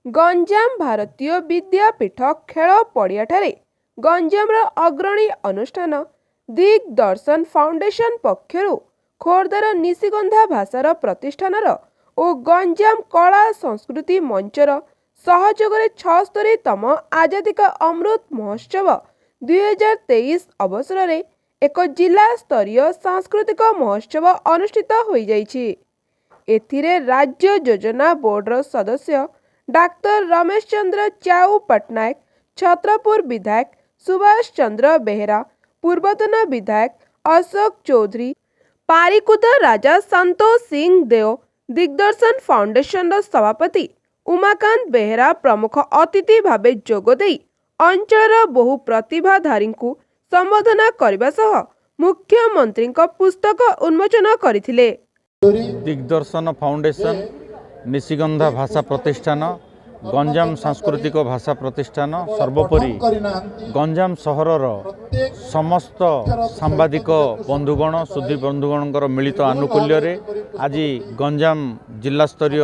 ଗଞ୍ଜାମ ଭାରତୀୟ ବିଦ୍ୟାପୀଠ ଖେଳ ପଡ଼ିଆଠାରେ ଗଞ୍ଜାମର ଅଗ୍ରଣୀ ଅନୁଷ୍ଠାନ ଦିଗ୍ଦର୍ଶନ ଫାଉଣ୍ଡେସନ ପକ୍ଷରୁ ଖୋର୍ଦ୍ଧାର ନିଶିଗନ୍ଧା ଭାଷାର ପ୍ରତିଷ୍ଠାନର ଓ ଗଞ୍ଜାମ କଳା ସଂସ୍କୃତି ମଞ୍ଚର ସହଯୋଗରେ 76ତମ ଆଜାଦୀ କା ଅମୃତ ମହୋତ୍ସବ 2023 ଅବସରରେ ଏକ ଜିଲ୍ଲା ସ୍ତରୀୟ ସାଂସ୍କୃତିକ ମହୋତ୍ସବ ଅନୁଷ୍ଠିତ ହୋଇଯାଇଛି। ଏଥିରେ ରାଜ୍ୟ ଯୋଜନା ବୋର୍ଡର ସଦସ୍ୟ ଡାକ୍ତର ରମେଶ ଚନ୍ଦ୍ର ଚ୍ୟାଉ ପଟ୍ଟନାୟକ, ଛତ୍ରପୁର ବିଧାୟକ ସୁଭାଷ ଚନ୍ଦ୍ର ବେହେରା, ପୂର୍ବତନ ବିଧାୟକ ଅଶୋକ ଚୌଧୁରୀ, ପାରିକୁଦ ରାଜା ସନ୍ତୋଷ ସିଂ ଦେଓ, ଦିଗ୍ଦର୍ଶନ ଫାଉଣ୍ଡେସନର ସଭାପତି ଉମାକାନ୍ତ ବେହେରା ପ୍ରମୁଖ ଅତିଥି ଭାବେ ଯୋଗଦେଇ ଅଞ୍ଚଳର ବହୁ ପ୍ରତିଭାଧାରୀଙ୍କୁ ସମ୍ବର୍ଦ୍ଧନା କରିବା ସହ ମୁଖ୍ୟମନ୍ତ୍ରୀଙ୍କ ପୁସ୍ତକ ଉନ୍ମୋଚନ କରିଥିଲେ। ଦିଗ୍ଦର୍ଶନ ଫାଉଣ୍ଡେସନ, ନିଶିଗନ୍ଧା ଭାଷା ପ୍ରତିଷ୍ଠାନ, ଗଞ୍ଜାମ ସାଂସ୍କୃତିକ ଭାଷା ପ୍ରତିଷ୍ଠାନ, ସର୍ବୋପରି ଗଞ୍ଜାମ ସହରର ସମସ୍ତ ସାମ୍ବାଦିକ ବନ୍ଧୁଗଣ, ସୁଧୀ ବନ୍ଧୁଗଣଙ୍କର ମିଳିତ ଆନୁକୂଲ୍ୟରେ ଆଜି ଗଞ୍ଜାମ ଜିଲ୍ଲାସ୍ତରୀୟ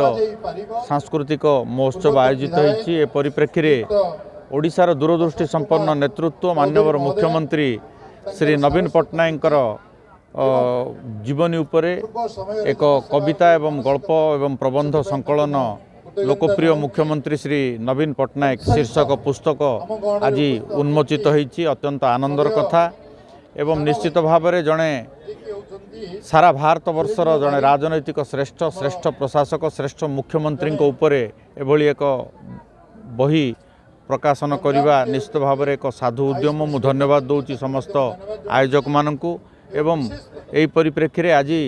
ସାଂସ୍କୃତିକ ମହୋତ୍ସବ ଆୟୋଜିତ ହୋଇଛି। ଏ ପରିପ୍ରେକ୍ଷୀରେ ଓଡ଼ିଶାର ଦୂରଦୃଷ୍ଟି ସମ୍ପନ୍ନ ନେତୃତ୍ୱ ମାନ୍ୟବର ମୁଖ୍ୟମନ୍ତ୍ରୀ ଶ୍ରୀ ନବୀନ ପଟ୍ଟନାୟକଙ୍କର ଜୀବନୀ ଉପରେ ଏକ କବିତା ଏବଂ ଗଳ୍ପ ଏବଂ ପ୍ରବନ୍ଧ ସଂକଳନ "ଲୋକପ୍ରିୟ ମୁଖ୍ୟମନ୍ତ୍ରୀ ଶ୍ରୀ ନବୀନ ପଟ୍ଟନାୟକ" ଶୀର୍ଷକ ପୁସ୍ତକ ଆଜି ଉନ୍ମୋଚିତ ହୋଇଛି। ଅତ୍ୟନ୍ତ ଆନନ୍ଦର କଥା ଏବଂ ନିଶ୍ଚିତ ଭାବରେ ଜଣେ ସାରା ଭାରତ ବର୍ଷର ଜଣେ ରାଜନୈତିକ ଶ୍ରେଷ୍ଠ, ଶ୍ରେଷ୍ଠ ପ୍ରଶାସକ, ଶ୍ରେଷ୍ଠ ମୁଖ୍ୟମନ୍ତ୍ରୀଙ୍କ ଉପରେ ଏଭଳି ଏକ ବହି ପ୍ରକାଶନ କରିବା ନିଶ୍ଚିତ ଭାବରେ ଏକ ସାଧୁ ଉଦ୍ୟମ। ମୁଁ ଧନ୍ୟବାଦ ଦେଉଛି ସମସ୍ତ ଆୟୋଜକମାନଙ୍କୁ ଏବଂ ଏହି ପରିପ୍ରେକ୍ଷୀରେ ଆଜି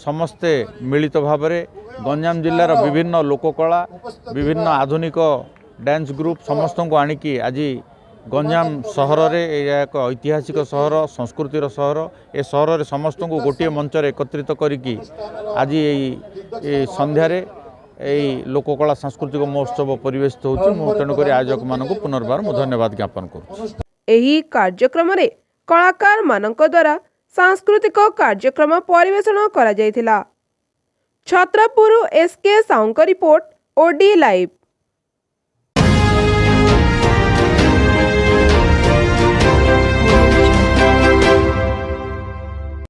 ସମସ୍ତେ ମିଳିତ ଭାବରେ ଗଞ୍ଜାମ ଜିଲ୍ଲାର ବିଭିନ୍ନ ଲୋକକଳା, ବିଭିନ୍ନ ଆଧୁନିକ ଡ୍ୟାନ୍ସ ଗ୍ରୁପ୍ ସମସ୍ତଙ୍କୁ ଆଣିକି ଆଜି ଗଞ୍ଜାମ ସହରରେ, ଏହା ଏକ ଐତିହାସିକ ସହର, ସଂସ୍କୃତିର ସହର, ଏ ସହରରେ ସମସ୍ତଙ୍କୁ ଗୋଟିଏ ମଞ୍ଚରେ ଏକତ୍ରିତ କରିକି ଆଜି ଏଇ ସନ୍ଧ୍ୟାରେ ଏଇ ଲୋକକଳା ସାଂସ୍କୃତିକ ମହୋତ୍ସବ ପରିବେଶିତ ହେଉଛି। ମୁଁ ତେଣୁକରି ଆୟୋଜକମାନଙ୍କୁ ପୁନର୍ବାର ମୁଁ ଧନ୍ୟବାଦ ଜ୍ଞାପନ କରୁଛି। ଏହି କାର୍ଯ୍ୟକ୍ରମରେ କଳାକାରମାନଙ୍କ ଦ୍ୱାରା ସାଂସ୍କୃତିକ କାର୍ଯ୍ୟକ୍ରମ ପରିବେଷଣ କରାଯାଇଥିଲା। ଛତ୍ରପୁରରୁ ଏସ୍ କେ ସାହୁଙ୍କ ରିପୋର୍ଟ, ଓଡି ଲାଇଭ୍।